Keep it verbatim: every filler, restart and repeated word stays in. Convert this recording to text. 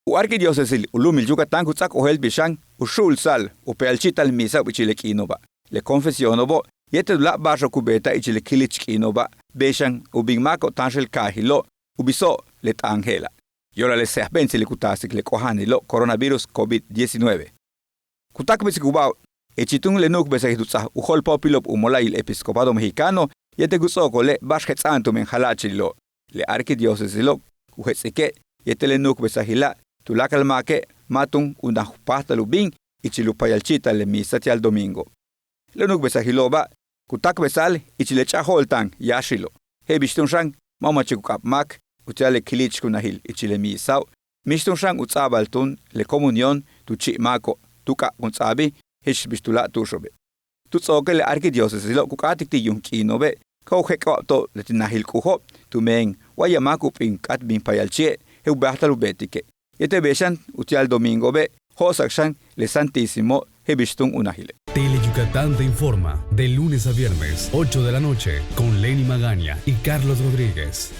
U arquidiocesil u lu'umil Yucatán ku ts'áak ojéelt bix xan u xu'ulsa'al u payalchi'ta'al miisa'ob ichil le k'iino'oba'. Le confesionó'obo' yéetel u láak' ba'axo'ob ku beeta'al ichil le kilich k'iino'oba' bey xan u bin máako'ob táanxel kaajilo' u biso'ob le t'aan je'ela'. Yo'olal le se'ejbe'entsilil ku taasik le k'oja'anilo' coronavirus covid diecinueve. Ku táakbesikubáajo'ob ichil túun le nu'ukbesajil tu ts'aj u jo'olpóopilo'ob u mola'ayil episcopado mexicano yéetel ku ts'o'okole' ba'ax jets'a'an tumen jala'achililo'. Le arquidiocesilo' ku jets'ike' yéetel le nu'ukbesajila' tuláakal máake' ma' túun unaj u páajtal u bin ichil u payalchi'ta'al le misa ti'al domingo. Le nu'ukbesajilo'oba' ku táakbesa'al ichil le ch'a'ajo'olta'an yáaxilo'. Je'el bix túun xan ma' u machik u k'ab máak uti'al le kilich ku najil ichil le misao'. Mix túun xan u ts'a'abal túun le comunión tu chi' máako'ob tu k'a'abkunsa'abil jich bix tu láak' tu'uxo'obe'. Tu ts'o'oke' le arquidiocesilo' ku k'áatik ti' yuum k'iino'obe' ka u jek'aba'to'ob leti' najil K'ujo'ob tumen wa ya'ab máak u p'íin k'áat bin payalchi'e' je'el u bejta'al u beetike'. Yéetel bey xan uti'al domingobe' jo'osa'ak xan le Santísimo je'el bix túun u najile'. Tele Yucatán te informa de lunes a viernes, ocho de la noche, con Lenny Magaña y Carlos Rodríguez.